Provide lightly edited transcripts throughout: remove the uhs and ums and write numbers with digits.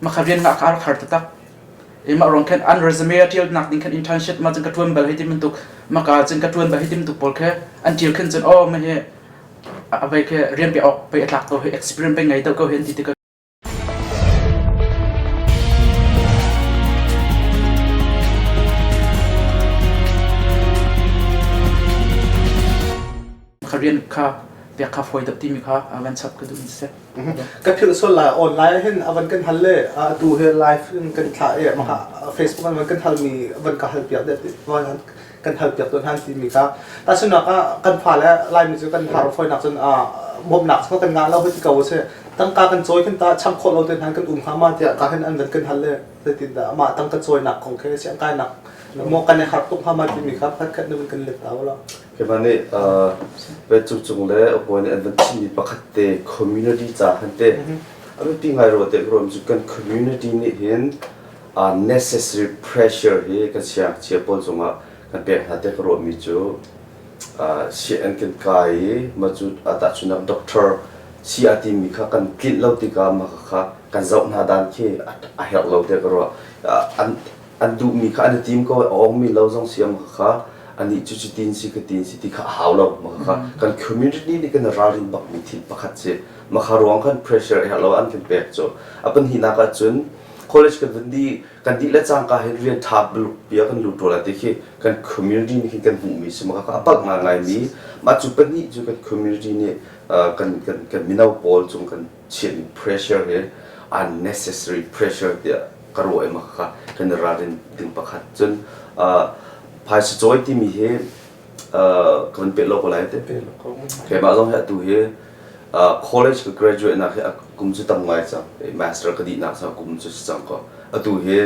Mah kha rian ngah kha a rak har taktak. I mah ruang khan an resume a ṭial nak ding khan internship ma cun ka ṭuan bal hei ti bantuk maka cun ka ṭuan bal hei ti bantuk pawl kha an ṭial khin cun oh mah hi a vei khi rian pe awk pei a tlak ko hi experience pei ngei deuh ko hi an ti tikah kha rian kha pek kha fawi deuh timi kha van chap ka duh mi si. Ka philh sual lai online hin avan kan hal le atu hi live in kan thlah i mah Facebook an van kan hal mi van ka hal piak deh kan hal piak tawn han timi kha tahchunhnak ah kan fale Laimi cu kan har fawinak cun bawmhnak cu kan ngah lo hoi ti ko si tangka kan cawi kan ta cham khawh lo te hna kan um hnga ma tiah ka hin an van kan hal le zeitindah amah tangka cawinak kong khi siang kainak maw kan i harh tuk hnga ma timi kha khat khat na van kan let ta la Keimah nih cung le hawi nih an van chimmi pakhat te community ca khan te a biapi ngai rua te ruam cu kan community nih hin necessary pressure hi kan siangngakchia pawl cungah kan pek hna te ka ruahmi cu sianginn kan kai i mah cu tahchunhnak doctor si a timi kha kan tlinh lo tikah mah kha kan zoh hna dan khi a herh lo tiah ka ruah. An an duhmi kha an i tim ko a ongmi lo zong si mah kha anih cu cutin si katin si ti kha a hau lo mah kha kan community nih kan ralrin bakmi thil pakhat si mah kha ruang khan pressure a herh lo an kan pek cu a pahnihnak ah cun college kan vun dih kan dih le cangka hin rian ṭha buluk bia kan lut la ti khi kan community nih khin kan hmuhmi si mah kha a palh ngaingaimi mah cu pahnih cu kan community nih kan kan kan mino pawl cung kan chiahmi pressure hi unnecessary pressure tiah ka ruah i mah kha kan i ralrin ding pakhat cun phaisa cawi timi hi ka van peh lo ko lai te keimah zong hi atu hi college ka graduate nak hi kum cu tam ngai cang master ka dih nak cang kum cu si cang ko atu hi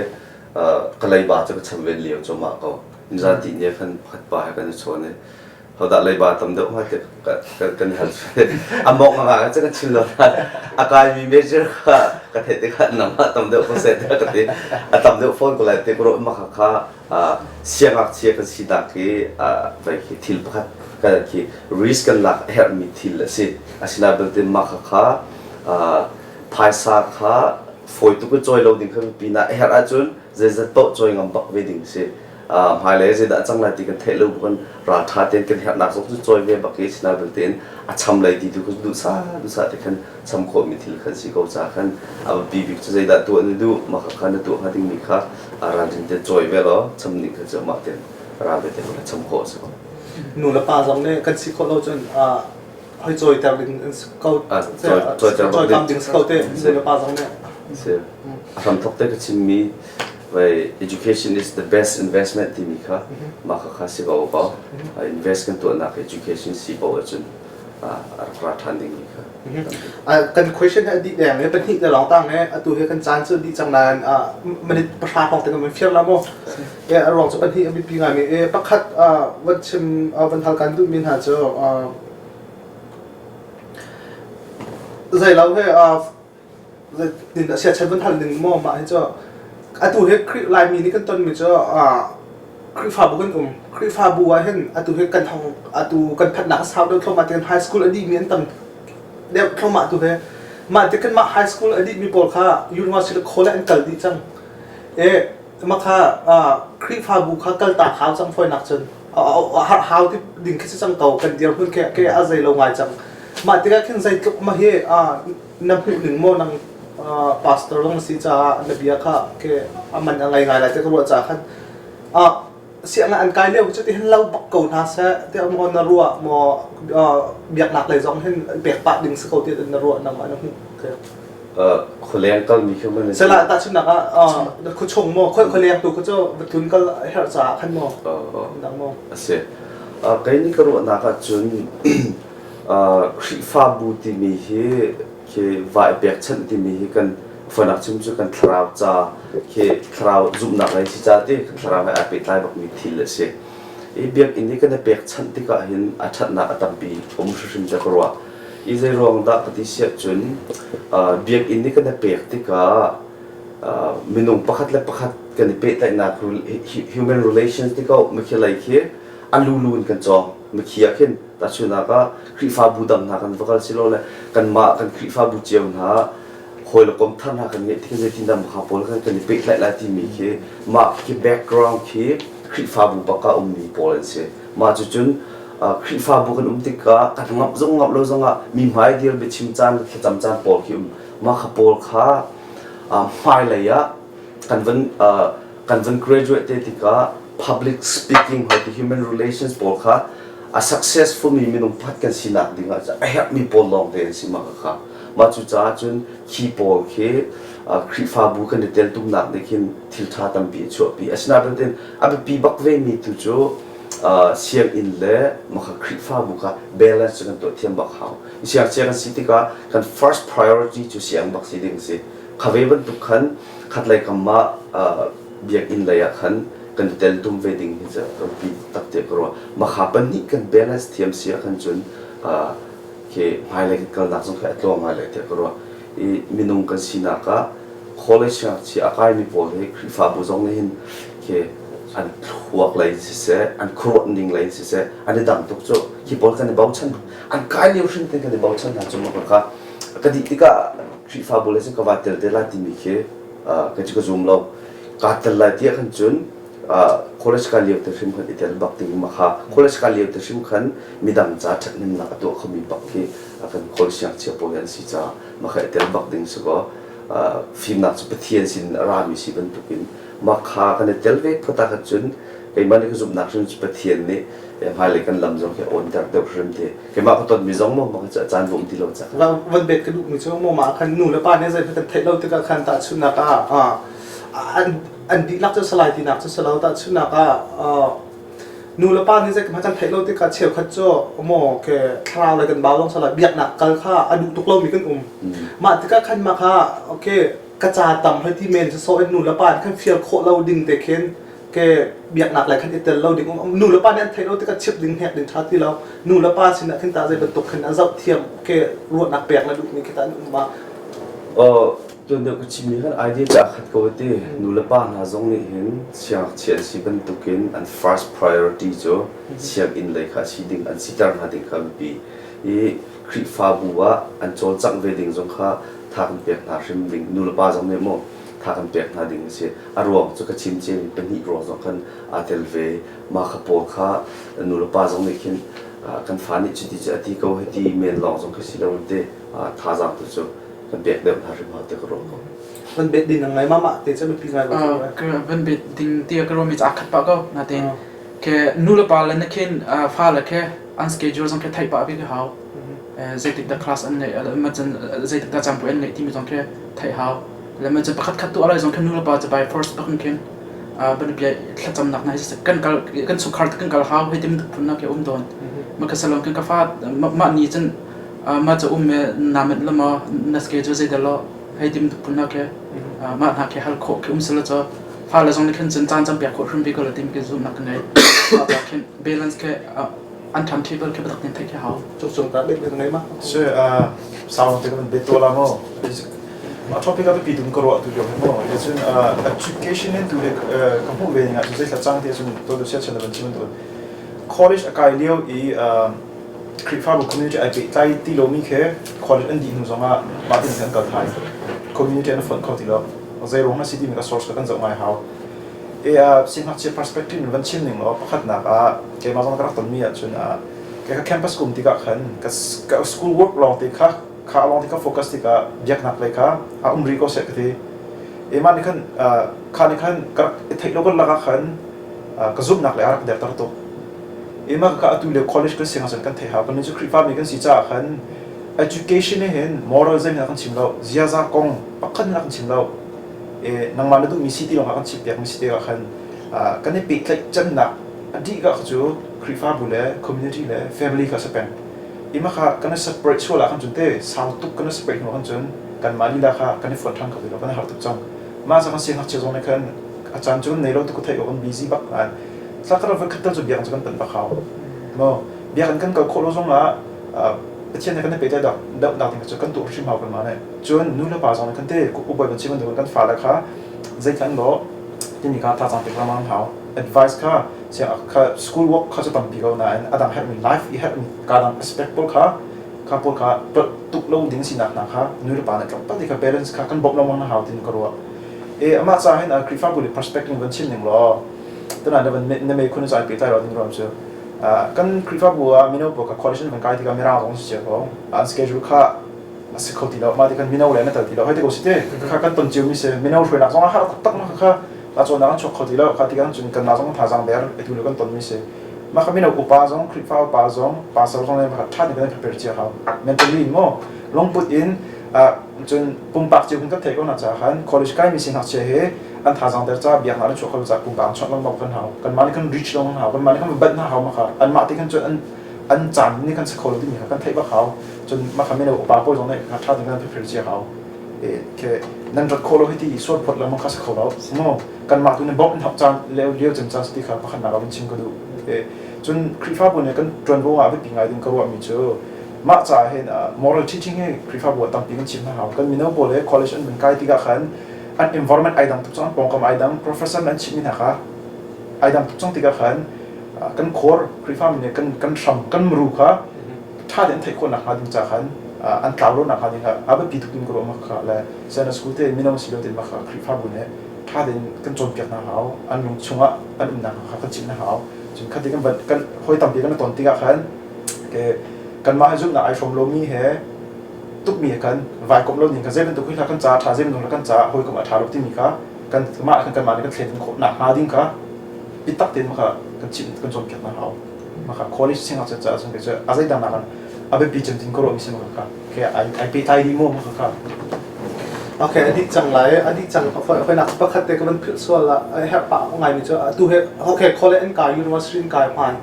ka leiba cu ka cham ven lio cuahmah ko nizan ti ne khan pakhat pa he kan i chawn i hodah leiba tam deuh hnga ti kan hal a mok nga ka kan chim lo a kai mi major kha ka theih tikah nangmah tam deuh ko seh tiah ka ti a tam deuh phone ko lai ti ko ma kha kha siangngakchia kan sinak hi vai khi thil pakhat kan khi risk kan lak a herhmi thil a si. Asinain belte mah kha phaisa kha fawi tuk in cawi lo ding kha biapi na a herh ahcun zeizat paoh cawi ngam bak ve ding si. Hmailei zeidah a cang lai ti kan theih lo bukan ralṭha tein kan herhnak zong cu cawi ve bak i asinain belte in a cham lei ti tu kha duhsah duhsah te khan cham khawhmi thil khan si ko ca khan a biapi bik cu zeidah tuah na duh mah kha na tuah hnga dingmi kha ralrin te cawi ve law cham ning kha cu mah ten ral ve te kha cham khawh a si ko. Nu le pa zong nih kan si khawh lo cun hoi cawiter ding an si ko cawiter ding si ko te nu le pa zong nih si a hramthok te ka chimmi vai education is the best investment timi kha mah kha kha si ko ko invest kan tuahnak education si ko ahcun a rak ra ṭhan dingmi kha. Kan question hi a dih deng i pahnih te lawng tang i atu hi kan caan cu dih cang nain minute pahra hrawng te kan van fir la mu. A ruang cu pahnih a biapi ngaimi i pakhat van chim van hal kan duhmi hna cu zeilo he Zeitin siachan van hal ning maw mah hi cu atu hi Khrih Laimi nih kan tonmi cu Khrihfabu kan um. Khrihfabu ah hin atu hi kan hong atu kan phanhnak a sau deuh thluahmah ti kan high school a dihmi an tam deuh thluahmah tu hi. Mah ti kanmah high school a dihmi pawl kha university le college an kal dih cang. E mah kha Khrihfabu kha kaltak hau cang fawinak cun hau ti ding khi si cang ko kan dirhmun ke ke a zei lo ngai cang. Mah tikah khin zeitluk mah hi na hmuh ning maw nang pastor zong na si caah na bia kha ke a man a ngei ngai lai ti ka ruah caah khan sianginn an kai lio cu ti hin lo bak ko hna seh tiah maw na ruah maw biaknak lei zong hin pek pah ding si ko ti na ruah nangmah na hmuh ke khualeng kalmi khi man sela tahchunhnak ah khuachung maw khualeng tu khu cu tlun kal herh caah khan maw dang maw a si kei nih ka ruahnak ah cun Khrihfabu timi hi khi va i pekchanh timi hi kan fanak chim cu kan thlarau ca khi thlarau zumhnak lei si ca ti kan thlarau he aa pehtlai bakmi thil a si. I biakinn hi kan i pekchanh tikah hin a ṭhatnak a tampi um hrimhrim tiah ka ruah. I zei ruang dah ka ti siah cun biakinn hi kan i pek tikah minung pakhat le pakhat kan i pehtlaihnak human relations ti ko mikhilei khi a lulu in kan cawng. Mikhi ah khin Tahchunhnak ah Khrihfabu dang hna kan va kal silole kanmah kan Khrihfabu cio hna. Hawi le kom thar hna kan ngeih tik zeitin dah kha pawl kan kan i pehtlaih lai timi khi mah khi background khi Khrihfabu bak ah ummi pawl an si. Mah cucun Khrihfabu kan um tikah kan ngamh zong ngamh lo zongah mi hmai dir biachim caan thlacam caan pawl khi um. Mah kha pawl kha hmailei ah kan van kan van graduate te tikah public speaking hoi ti human relations pawl kha a successful mi minung pakhat kan sinak ding ah a herhmi pawl lawng te an si mah kha. Mah cucaah cun khi pawl khi Khrihfabu kan i teltumnak nih khin thil ṭha tampi a chuahpi. Asinain a biapi bak vemi tu cu sianginn le maka Khrihfabu kha balance cu kan tuah thiam bak hau. Siangchia kan si tikah kan first priority cu siang bak si ding si. Kha ve bantuk khan khatlei kam ah biakinn lei ah khan kan i teltum ve ding hi cu biapi tak tiah ka ruah. Maka pahnih kan balance thiam si ah khan cun khi hmailei kan kalnak zong khi a tluang ngai lai tiah ka ruah. I minung kan sinak ah college ngakchia a kaimi pawl hi Khrihfabu zong nih hin khi an thluak lei in siseh, an khuaruah ning lei in siseh, an i dang tuk cu. Hi pawl kan i bochan, an kai lio hrim ten kan i bochan hna cu ma ka ka dih tikah Khrihfabu lei cun ka va tel te lai timi khi ka cu ka zum lo. Kaa tel lai tiah khan cun college ka lio te hrim khan i tel bak ding ma kha college ka lio te hrim khan midang ca ṭhathnemnak a tuah khomi bak khi kan college siangchia pawl an si caah mah kha i tel bak ding si kaw fimnak cu Pathian sin a rami si bantukin mah kha kan i tel ve phot ah cun keimah nih ka zumhnak hrim cu Pathian nih hmailei kan lam zong khi a awnter deuh hrim ti keimah ka tonmi zong maw mah kha caan um ti lo ca van bet ka duhmi cu maw mah khan nu le pa nih zei kan theih lo tikah khan tahchunhnak ah an an dihlak cu salai tinak cu si lo tahchunhnak ah nu le pa nih zei kan theih lo tikah cheukhat cu maw ke thlarau le kan bau zong salai biaknak kal kha a duh tuk lomi kan um mah tikah khan mah kha okay ka ca tam hoi ti men so in nu le pa nih khan fial khawh lo ding te khin ke biaknak le khan i tel lo ding um nu le pa nih an theih lo tikah chip ding hnek ding tha ti lo nu le pa sinah khin ta zei bantuk khin a zoh thiam ke ruahnak pek na duh mi khi ta an um ma Tuan deuh ka chimmi khan idea cu aa khat ko a ti. Nulepa hna zong nih hin siangngakchia an si bantukin an first priority cu sianginn lei kha si ding an siter hna ding kha a biapi. I Khrihfabu ah an cawlcangh ve ding zong kha tha kan pek hna hrim ding nulepa zong nih maw tha kan pek hna ding a si. A ruang cu ka chim ciami pahnih ruang zong khan aa tel ve. Mah kha pawl kha nulepa zong nih khin kan fa nih cuti cu a ti ko hiti men lawng zong khi si lo te thazaang tu cu kan pek deuh hna hrim te ka ruah ko. Van bet ding ngai ma mah te cu biapi ngai Van bet ding ti ka ruah mi cu aa khat pah ko natein ke nu le pa le na khin fa le ke an schedule zong ke theih pah bi ke hau zeitik dah class an ngeih ma cun zeitik dah campui an ngeih timi zong ke theih hau le ma cun pakhat khat tu alai zong ke nu le pa cu by force bak khin ban bia thlacamnak na kan kal kan chungkhar kan kal hau hei tim phun na ke um don ma ka salon kan ka fa ma ni cun mah ca um me na manh la maw na schedule zei dah hei tim phun na ke mah hna ke hal khawh ke um sala cho fa le zong nih khin cun caan cam piak khawh hrim bi ko la tim ke zum nak ngei khin balance ke an tham table ke batak tin thei ke hau cuk cung ta bek ngei ma se sau te kan bet to la mo a topic a pi dum ka ro tu jo mo le cun education in tu le ka hmu ve nga chu zei thla chang te cun to do sia chen ban chim to college a kai lio i Khrihfabu community ai pehtlai ti lomi khi college an dih hnu zongah mah tin kan kal thai. Community an fonh kho ti lo. Zei ruang a si timi ka source ka kan zoh ngai hau. E a siangngakchia perspective in van chim ning law pakhatnak ah keimah zong ka rak tonmi ahcun kei ka campus kum tikah khan ka school work lawng te kha kha lawng te kha focus tikah biaknak lei kha a um rih ko seh ka ti. E mah nih khan kha nih khan ka rak i theih lo kan lakah khan ka zumhnak lei a rak derter tuk. Ima ka atu lio college kan siang ahcun kan theih hau. Kan cu Khrihfa mi kan si caah khan education he hin moral zei kan chim lo, ziaza kong pakhat na kan chim lo. E nangmah na duhmi si ti lawng kan chim piak mi si te ah khan kan i pehtlaih cemnak a dih ka cu Khrihfabu le community le family kha si peng. Ima kha kan i separate sual ah khan cun te sau tuk kan i separate hnu khan cun kanmah lila kha kan i fonh ṭhan kho ti lo kan i har tuk cang. Mah ca kan siangngakchia zong nih khan a caan cu nei lo tuk ka theih ko kan busy bak nain Thla voikhat tal cu biakinn cu kan panh bak hau. Maw biakinn kan kal khawh lo zongah Pathian he kan i pehtlaih deuhnak ding cu kan tuah hrim hau kanmah nih. Cun nu le pa zong nih kan te ubawi ban chim bantukin kan fale kha zeitluk an lawh timi kha thazaang pek lengmang an hau. Advice kha kha school work kha cu tampi ko nain a dang herhmi life i herhmi ka dang aspect pawl kha Kha pawl kha tlolh tuk lo ding sinak hna kha nu le pa nih tlawmpal te kha parents kha kan bawmh lengmang na hau tin ka ruah. E amah ca hin Khrihfabu le perspective van chim ning law tuna na van na mei khun zai pe tai ro ding rom cu kan Khrihfabu ah mino pawl kha coalition van kai tikah mirang zong si cia ko an schedule kha a si kho ti lo mah ti kan mino le na tel ti lo hoi te ko si te kha kan ton cio mi si mino hruainak zong a har taktak ma kha la cawnnak an chuak kho ti lo kha tikah cun kan zong thazaang der etu le kan ton mi si mah kha mino upa zong Khrihfa upa zong pastor zong le tha tein kan prepare cia hau mentally in mo lungput in cun pumpak cio kan thei ko na cha khan college kai mi si ngakchia he an thazaang der ca biaknak an chuak kho ca pumpak chuak lengmang kan hau kan mah nih kan reach lengmang hau kan mah nih kan bat hna hau ma kha an mah te kan cun an an caan nih kan si kho lo timi kha kan theih bak hau cun mah kha mino upa pawl zong nih kha tha tein kan prepare cia hau ke nan rat khawh lo hi ti sual phot lengmang kha si kho lo mu kanmah tu nih bawmh in hok caan leo lio cem caan ti kha pakhatnak ah vun chim ka duh cun Khrihfabu nih kan ṭuanvo ah biapi ngai ding ka ruahmi cu mah caah hin moral teaching hi Khrihfabu ah tampi kan chim hna hau kan mino pawl he college an vun kai tikah khan an environment ai dang tuk cang pawngkam ai dang professor an chimmi hna kha ai dang tuk cang tikah khan kan core Khrihfami nih kan kan hram kan muru kha ṭha tein theih khawh nakhnga ding ca khan an tlau lo nakhnga ding a biapi tuk in ka ruah kha le Sunday school te mino si lo te ma kha Khrihfabu nih ṭha tein kan cawnpiak hna hau an lung chungah an umnak kha kan chimh hna hau cun khati kan kan hawi tampi kan ton tikah khan ke kanmah he zumhnak ai hrawm lomi he tukmi he khan vai komh lo ning kha zei bantuk hi kan ca ṭha zei bantuk kan ca hawikom a ṭha lo timi kha kan mah kan kanmah nih kan thlen khawh nakhnga ding kha bitak tein kha kan chimh kan cawnpiak hna hau maka college singakchia caah cun kei cu a zeidang nakin a biapi cem tin ka ruahmi si maka kha ai ai pehtlai dih maw maka kha Okay, a dih cang lai. A dih cang. Hoi nak pakhat te ka van philh sual la. A herh pah ngai mi cu atu he okay college an kai university an kai hman.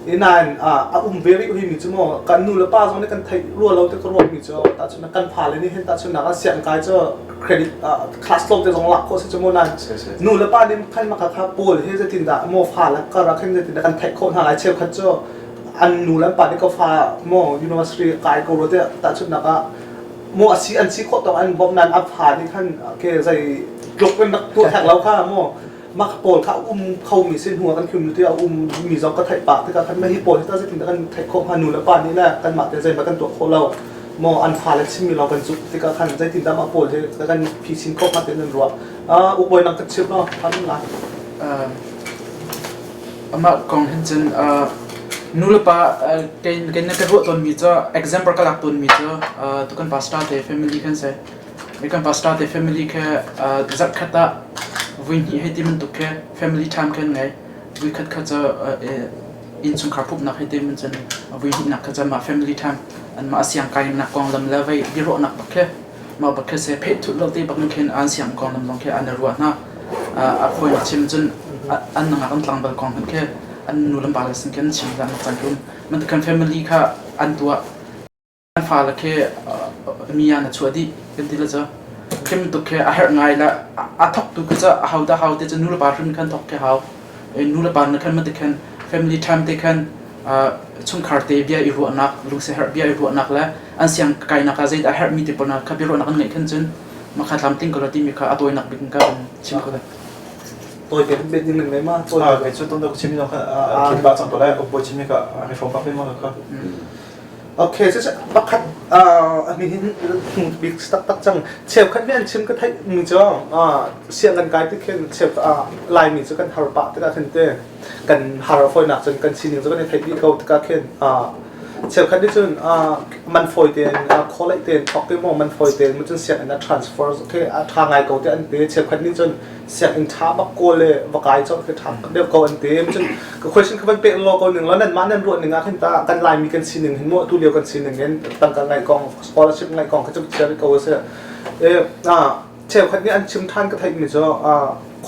Inain a um ve rih hui mi cu maw kan nu le pa zong nih kan theih rua lo te ka ruah mi cu tahchun kan fale nih hin tahchun nak siang kai cu credit class tlawm te zong lak khawh si cu mu nan nu le pa nih khan maka kha pawl hi zeitin dah maw fa le kar ah khin zeitin dah kan theih khawh hna lai cheukhat cu an nu le pa nih ka fa maw university kai ko ro te tahchunhnak ah maw a si an si khawh tawk an bawmh nan a fa nih khan ke zei tluk in rak tuah thek lo kha maw mah pawl kha um khomi si hnu ah kan community a um mi zong ka theih pah tikah khan hi pawl hi ta zeitin dah kan theih khawh hnga nu le pa nih le kanmah te zeihmanh kan tuah khawh lo maw an fale chimmi lawng kan zumh tikah khan zeitin dah mah pawl hi kan phisin khawh hnga ti nan ruah ukbawi nang ka chim no than lai Amah kong hin cun nu le pa kei kei na ka ruah tawnmi cu example ka lak tawnmi cu tukan pastor te family khan si Kan pastor te family kha zarhkhat ah vui hnih hei ti bantuk khi family time kha an ngei. Vuikhat kha cu innchungkhar pumhnak hei ti man cun vui hnihnak kha cu mah family time anmah siangkainak konglam le vei biaruahnak bak khi mah bak khi si phet thut lo te bak in khin an siang konglam zong khi an i ruah hna. A khawi chim cun an nungak an tlangval kong hmanh khi an nu le pa le sin khin chim zan cang tum. Man kan family kha an tuah. An fale khi mi ah na chuah dih kan ti le cu khi bantuk khi a herh ngai le a thawktu khi cu aho dah hau ti cu nu le pa hrim khan thawk khi hau. Nu le pa na khan bantuk khan family time te khan chungkhar te bia i ruahnak lungsiaherh bia i ruahnak le an siang kainak ah zeidah a herhmi ti pawl kha biaruahnak an ngeih khan cun makha tlamtling ko la timi kha a tawinak bik in ka kan chim ko lai. Tawi te bet ning ning ma tawi. Ah kai chu ton da chimi kha khin ba chang ko lai oppo chimi ka ai hrom pak ma kha. Okay, cucu pakhat a min hin bik taktak cang. Cheukhat nih an chim ka theih mi cu siang kan kai tik khin cheu Laimi cu kan har pah tikah khin te kan har a fawinak cun kan sining cu kan i theih dih ko tikah khin cheukhat nih cun man fawi tein college tein thawk te maw man fawi tein cun sianginn a transfer khi a ṭha ngai ko te an ti. Cheukhat nih cun sianginn ṭha bak kawl le va kai colh khi ṭha deuh ko an ti. Cun ka question kha van pek law ko ning law nanmah nan ruah ning ah khin ta kan Laimi kan sining hin mu tu lio kan sining in tangka ngaih kong scholarship ngaih kong kha cu chia ko a si. E cheukhat nih an chim ṭhan ka theih mi cu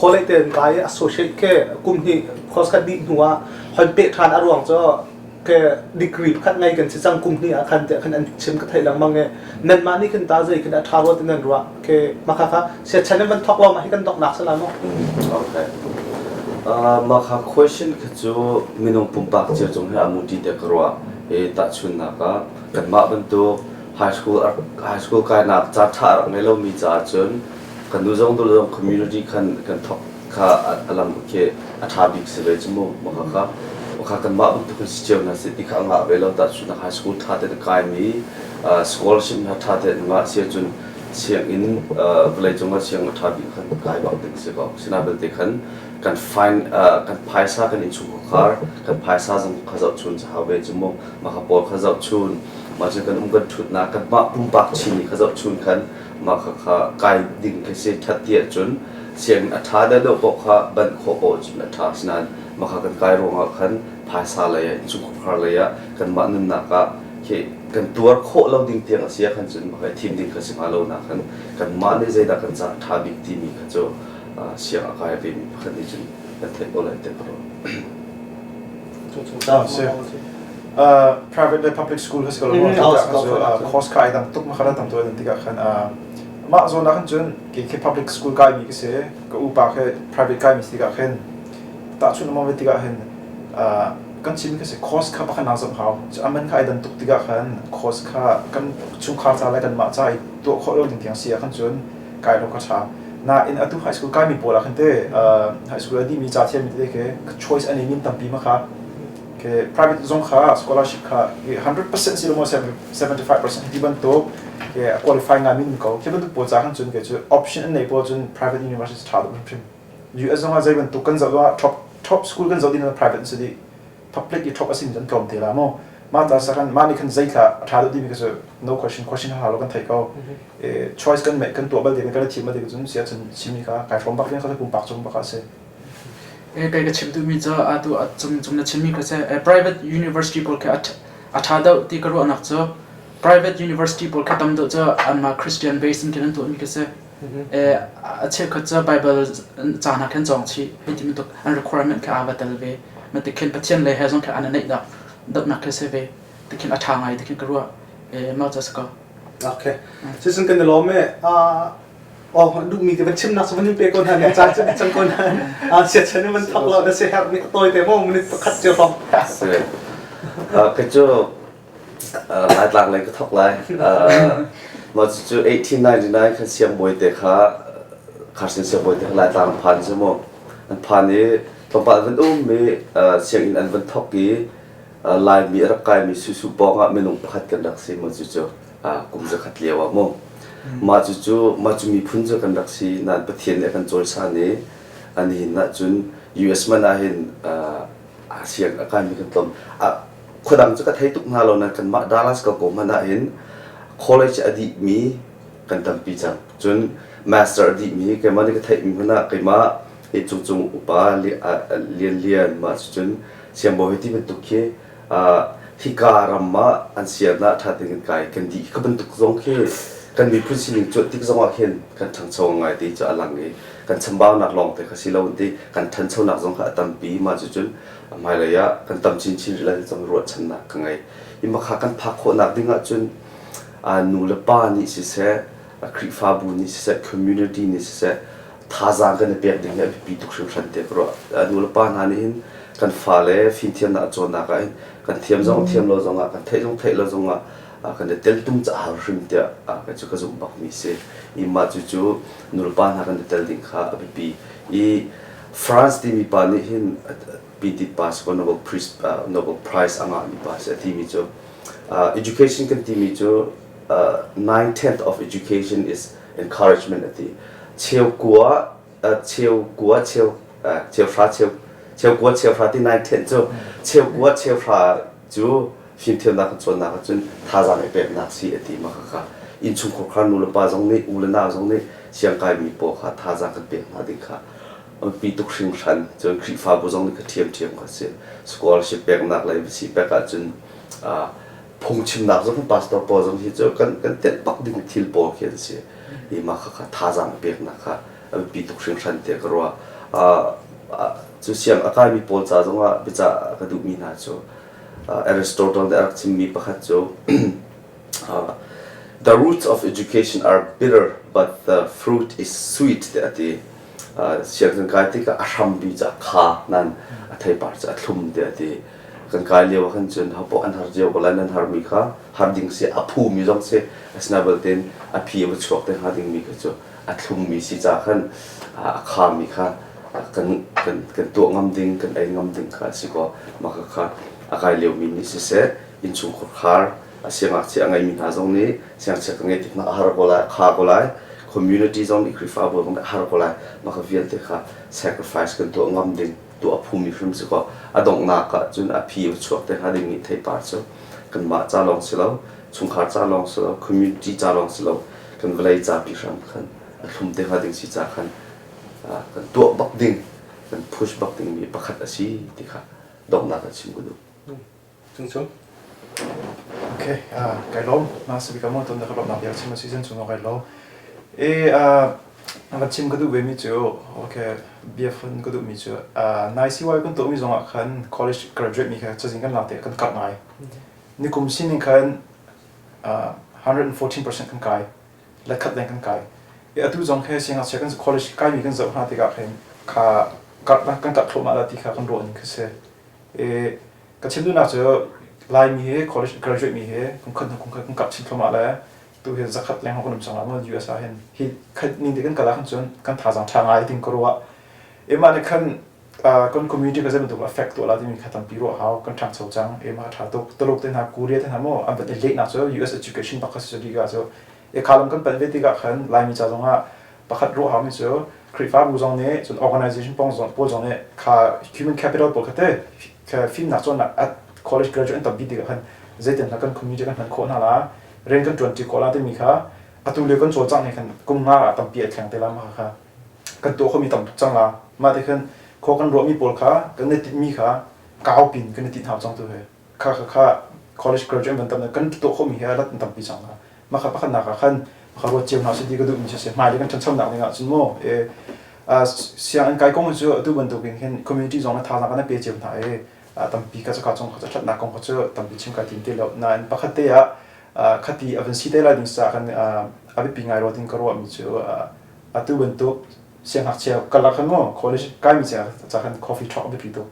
college te an kai associate ke kum hnih course khat dih hnu ah hon peh ṭhan a ruang cu ke degree pakhat ngei kan si cang kum hnih ah khan tiah khan an chim ka theih lengmang i nanmah nih khin ta zei khin a ṭha rua ti nan ruah ke mah kha siachan in van thawk lo mah hi kan doknak si la maw Okay. Mah kha question kha cu minung pumpak cio cung he a muti te ka ruah. E tahchunnak ah kanmah bantuk high school high school kainak ca ṭha a rak ngei lomi caah cun kan nu zong dul zong community khan kan thawk kha a lam khi a ṭha bik si ve cu mu mah kha. Kha kanmah bantuk in si cio hna seh ti kha a ngah ve lo. Tahchunhnak high school ṭha tein a kaimi, scholarship hna ṭha tein a ngah si ahcun sianginn vawleicung ah sianginn a ṭha bik khan kai bak ding si ko. Asinain belte khan kan fine kan phaisa kan innchungkhar kan phaisa zong kha zohchun cu hau ve cu mu. Mah kha pawl kha zohchun, mah cu kan um kan ṭhutnak kanmah pumpak chin kha zohchun khan mah kha kha kai ding khi si ṭhat ti ahcun sianginn a ṭha deuhdeuh paoh kha banh khawh paoh cun a ṭha. Asinain mah kha kan kai ruangah khan phaisa lei ah innchungkhar lei ah kanmah nunnak ah khi kan tuar khawh lo ding tiang a si ah khan cun mah kha i thim ding kha si hnga lo nak khan kanmah nih zeidah kan caah ṭha bik timi kha cu siang a kai vemi pakhat nih cun kan theih ko lai tiah ka ruah. Private le public school kha si ko lo course kha ai dang tuk ma kha tam tu an tikah khan mah zawn ah khan cun kei khi public school kai mi ka si ka upa khi private kai mi si tikah khin tahchun ma ve tikah hin kan chim kha si course kha pakhat nak zong hau aman kha ai dan tuk tikah khan course kha kan chungkhar ca le kanmah ca i tuah khawh lo ding tiang si ah khan cun kai lo kha ṭha nain atu high school kai mi pawl ah khan te high school a dih mi ca thiam mi tete khi choice an min tampi ma kha ke private zong kha scholarship kha 100% si lo maw 75% ti bantuk ke qualify ngai min ko khi bantuk pawl ca khan cun ke cu option an nei pawl cun private university ṭha deuh hrimhrim US zong ah zei bantuk kan zoh ah top top school kan zoh din private an si dih public i top a sin cun tlawm te la mu mah ta sa kan mah nih khan zei thla a ṭha deuh timi kha cu no question question ha lo kan theih ko choice kan kan tuah bal te kan thim bal te cun sia cun chimmi kha kai hrawm bak ding kha pumpak cung bak a si. Kai ka chim duhmi cu atu cung cung na chimmi kha si private university pawl khi a ṭha deuh ti ka ruahnak cu private university pawl khi tam deuh cu anmah Christian base in khin an tuahmi khi si. A cheukhat cu Bible ca hna khin cawng chih hei ti bantuk an requirement kha aa va tel ve. Mah ti khin Pathian lei he zong khin an i neih deuhnak khi si ve. Ti khin a ṭha ngai ti khin ka ruah. Mah cu a si ko. Okay. Cucun kan i lawm e. Oh, duhmi te van chimnak cu van in pe ko hna ning caan cu cang ko hna. Ah, siachan in van thok lo na si herh mi tawi te mo minute pakhat cio hrawng. Si. Kei cu Laitlang lei ka thok lai. Mah cucu 1899 khan siangbawi te kha Carson siangbawi te kha Laitlang an phan cu mu. An phan i tlawmpal an van um i sianginn an van thok i Laimi a rak kaimi Susu pawng ah minung pakhat kan rak si mah cucu kum zakhat lio ah mu. Mah cucu mah cu miphun cu kan rak si nain Pathian nih a kan cawisan i nihin ah cun US man ah hin siang a kaimi kan tlawm. Khuadang cu ka thei tuk hna lo nain kanmah Dallas ka ko hmanh ahhin college a dihmi kan tampi cang. Cun master a dihmi keimah nih ka theihmi hmanh ah keimah hi cungcung upa Lian Lian mah cucun siangbawi ti bantuk khi hika ram ah an sian ah ṭha tein kan kai kan dih ka bantuk zong khi kan miphun sining cuanh tik zong ah khin kan ṭhangcho ngai ti cu a lang i kan chambaunak lawng te kha si lo ti kan ṭhanchonak zong kha a tampi mah cucun hmailei ah kan tam chinchin rih lai ti zong ruahchannak ka ngei. Hi makha kan phak khawhnak ding ahcun nu le pa nih siseh, Khrihfabu nih siseh, community nih siseh, thazaang kan i pek ding hi a biapi tuk hringhran tiah ka ruah. Nu le pa hna nih hin kan fale fimthiamnak a cawnnak ah hin kan thiam zong thiam lo zongah, kan theih zong theih lo zongah kan i teltum caah hrim tiah kei cu ka zumh bakmi si. I mah cucu nu le pa hna kan i tel ding kha a biapi. I France timi pa nih hin PT pa si Nobel Prize Nobel Prize a ngahmi pa si a timi cu education kan timi cu 9/10 of education is encouragement a ti. Cheu kua cheu kua cheu cheu hra cheu cheu kua cheu hra ti 9/10 cu cheu kua cheu hra cu fimthiamnak kan cawnnak ahcun thazaang i peknak si a ti ma kha innchungkhar kha nu le pa zong nih u le nau zong nih siangkaimi pawl kha thazaang kan pek hna ding kha a biapi tuk hringhran. Cun Khrihfabu zong nih kha ṭhiamṭhiam kha si. Scholarship peknak le si pek ahcun phungchimnak zong pastor pawl zong hi cu kan kan telh bak ding thil pawl khi an si. I mah kha kha thazaang peknak kha a biapi tuk hringhran tiah ka ruah. Cu siang a kaimi pawl ca zongah biacah ka duhmi hna cu Aristotle nih a rak chimmi pakhat cu The roots of education are bitter but the fruit is sweet tiah a ti. Sianginn kai tikah a hrambi cu a kha nain a theipar cu a thlum tiah a ti. Kan kai lio ah khan cun hopoh an har cio ko lai nan harmi kha har ding si a phumi zong si asinain belte a phi a va chuak te hnga dingmi kha cu a thlummi si ca khan a khami kha Kan kan kan tuah ngam ding, kan ei ngam ding kha a si ko. Mah kha a kai liomi nih siseh, innchungkhar khar a siangngakchia a ngeimi hna zong nih siangngakchia ka ngeih tik hna a har ko lai, a kha ko lai. Community zong nih Khrihfabu zong nih a har ko lai. Mah kha vialte kha sacrifice kan tuah ngam ding, tuah a phumi hrim si ko. A donghnak ah cun a phi a chuak te hnga ding mi theipar cu kanmah ca lawng si lo, chungkhar ca lawng si lo, community ca lawng si lo, kan vawlei ca pi hram khan a thlum te hnga ding si ca khan kan tuah bak ding, kan push bak ding mi pakhat a si ti kha donghnak ah chim ka duh. Cung Okay, kai lawm. Na sabika mo ton da ka lawmnak bia chim a si cun chung kai lawm. E va chim ka duh ve mi cu okay bia fun ka duh mi cu nai CY kan tuah mi zong ah khan college graduate mi kha cazin kan lak te kan karh ngai. Nikum sining khan 114% kan kai. Let khat leng kan kai. E atu zong he siangngakchia kan college kai mi kan zoh hna tikah khin kha kan karh thluahmah la ti kha kan ruah ning kha si. E ka chim duhnak cu Laimi he college graduate mi he kum khat hnu kum khat kan kap chin thluahmah le tu hi zakhat leng kan um cang la maw US ah hin hi khat ning te kan kal ah khan cun kan thazaang ṭha ngai ting ka ruah ema nih khan kan community ka zei bantuk affect tuah la timi kha tampi ruah hau kan ṭhangcho cang ema ṭha tuk Tuluk te hna Korea te hna maw an van i lehnak cu US education bak kha si cu cu e kha lam kan panh ve tikah khan Laimi ca zongah pakhat ruah haumi cu Khrihfabu zong nih cun organization pawl zong pawl zong nih kha human capital pawl kha te kha fimnak cawnnak at college graduate an tampi tikah khan zeitin hna kan community kan hman khawh hna la rian kan ṭuanṭi khawh la timi kha atu lio kan cawlcangh nih khan kum nga ah tampi a thleng te la mah kha kan tuah khomi tam tuk cang la mah ti khan khua kan ruahmi pawl kha kan i tinhmi kha kau pin kan i tinh hau cang tu he kha kha kha college graduate van tam kan tuah khomi he lat tampi cang la mah kha pakhatnak ah khan ka ruat cio hna si ti ka duhmi si hmailei kan ṭhanchonak ding ah cun maw sianginn kai kong cu atu bantukin hin community zong na thazaang kan pe cio hna i tampi ka ka cung ka ṭhatnak kong kha cu tampi chim kai tim ti lo nain pakhat te ah khati a van si te lai ding sa kan a biapi ngai rua ding ka ruahmi cu atu bantuk siangngakchia kalak khan maw college kaimi ca khan coffee talk a biapi tuk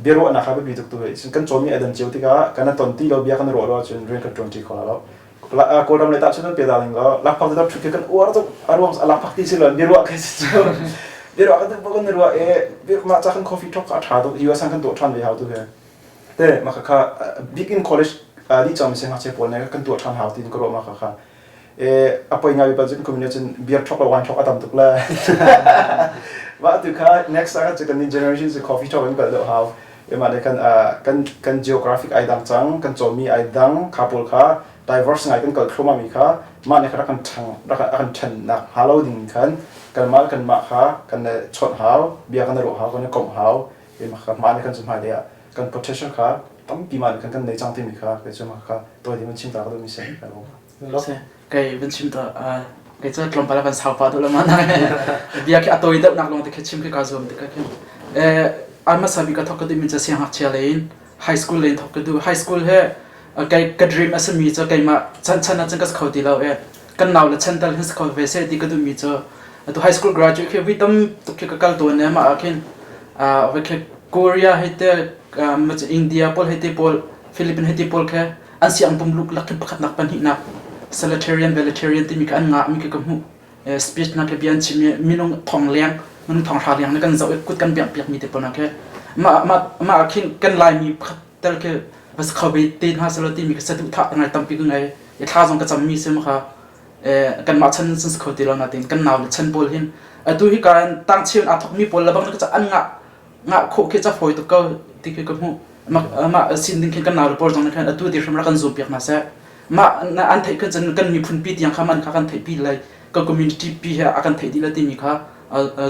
biaruahnak kha biapi tuk tu he kan cawnmi a dan cio tikah kan ton ti lo bia kan ruah lo ahcun rian kan ṭuan ṭi kho la lo Kawlram le tahchun an pe da ning lo lakphak te ṭhut khi kan uar tuk a ruang a lakphak ti si lo biaruah khi si cu biaruah kan kan ruah e mah ca kan coffee talk kha a ṭha tuk US kan tuah ṭhan ve hau tu he te mah kha big in college dih cang mi siangngakchia pawl ne kan tuah ṭhan hau tin ka ruah mah kha kha a poi ngai bal cun kum cun beer thok le wine thok a tam tuk le mah tu kha next ah cu kan ni generation cu coffee thok in kal deuh hau ema le kan kan kan geographic ai dang cang kan cawmi ai dang kha pawl kha diverse ngai kan kal thluma mi kha mah ne kha kan ṭhang rak kan ṭhen nak hnga lo ding khan kanmah kanmah kha kan chawnh hau bia kan ruah hau kan komh hau ema kha mah ne kan cu hmai lei ah kan potential kha tampi mah ne kan kan nei cang timi kha kei cu mah kha tawi ding chim ta ka duh mi si Kei van chim ta kei cu tlawmpal van sau pa deuh lama na bia khi a tawi deuh nak lawng te khi chim khi ka zuam te ka khin a hmasa bik ka thok ka duh mi cu siangngakchia lei in high school lei in thok ka duh high school he kei ka dream a simi cu keimah chan chan ah cun ka si kho ti lo e kan nau le chan tal hin si kho ve seh ti ka duh mi cu atu high school graduate khi vui tam tuk khi ka kal tawn e mah ah khin vai khi Korea hei te India pawl hei te pawl Philippines hei te pawl khe an siang pumluk lak in pakhatnak pahnihnak salutarian valetarian timi kha an ngah mi khi ka hmuh speech na ke bia an chim i minung thong leng minung thong hra leng na kan zoh i kut kan biak piak mi te pawl na ke mah mah mah khin kan laimi pakhat tel khi va kho ve te hna selo timi ka saduh thah ngai tampi ka ngai i thla zong ka cam mi sim kha kanmah chan sun kho ti lo na tin kan nau le chan pawl hin atu hi kan tang chiun a thok mi pawl le bang ka an ngah ngah khawh khi ca fawi tuk ko ti khi ka hmuh mah sin ding khin kan nau pawl zong khan atu ti hrim rak kan zoom piak hna seh mah an theih khan cun kan miphun pi tiang kha man kha kan theih pi lai kan community pi he a kan theih dih la timi kha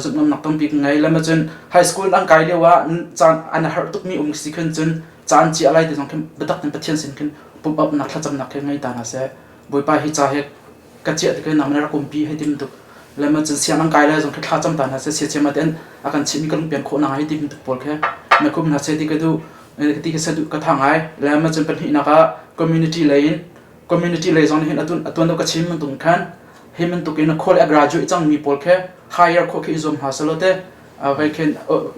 zumh ngamnak tampi ka ngei lama cun high school an kai lio ah caan an har tuk mi um si khan cun caan chia lai ti zong khin biatak in Pathian sin khin pump up nak thlacamnak khi ngei ta hna seh Bawipa hi ca he ka chiah ti nang na rak umpi hei tim tuk le ma cun siang an kai lai zong khi thla cam ta hna seh sia ma ten a kan chimh mi ka lungpian khawh na hei tim tuk pawl khe na kum hna seh ti ka duh ti ka sa duh ka tha ngai le ma cun pahnihnak ah community lei in community lei zong hin atun atuan do ka chim tung khan hi bantuk in khol a graduate cang mi pawl khe hire kho khi zum hna selo te vai khin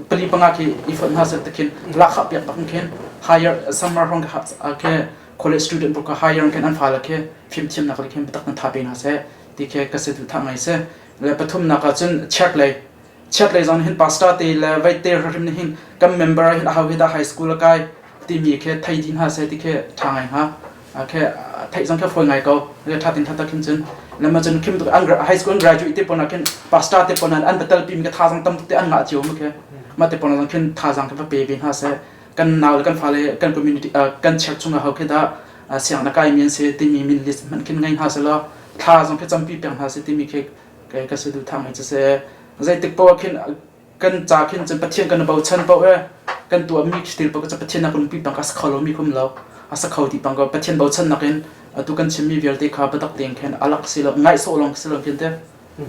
pali panga khi i fon hna sel te khin lakha piak bak khin hire summer hong khe college student pawl kha hire khin an fale khi fimthiamnak le khin biatak in tha pe hna seh ti khi ka saduhthah ngai si. Le pathumnak ah cun church lei. Chiat lei zong hin pastor te le vei te hrim nih hin kan member hin aho hi dah high school a kai timi khi thei dih hna seh ti khi ṭha ngai hnga. Khi theih zong khi fawi ngai ko. Ṭha tin ṭha tak khin cun lema cun khim tuk an high school an graduate te pawl na khin pastor te pawl na an batal pi mi ka thazang tam tuk te an ngah cio mu khi mah te pawl na zong khin thazang khi va pe ve hna seh kan nau le kan fale kan community kan church chung ah ho khi dah siang na kai mi an si timi min list hmanh khin ngei hna seh law thla zong khi campi peng hna seh timi khi ka saduhthah ngai cu seh zeitik poah khin kan ca khin cun Pathian kan bochan paoh e kan tuahmi thil paoh cu Pathian a kan pi pang ka sa kho lomi khum lo a sa kho ti pang ko Pathian bochan nakin atu kan chimmi vialte kha biatak tein khin alak si lo ngaih sawh lawng si lo khin te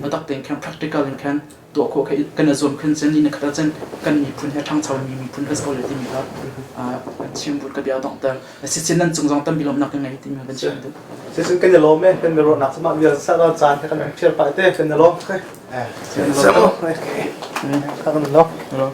biatak tein khin practical in khin tuah khawh kha kan i zuam khin cun ni khat ah cun kan miphun he ṭhangcho mi miphun kan si ko le timi kha kan chim but ka bia donghter sicin nan cung zong tampi lawmhnak kan ngei timi kan chim duh. Sicin kan i lawm e kan ruahnak cu mah vial sa caan kan phiar pah te kan i lawm. Okay. Kan lawm.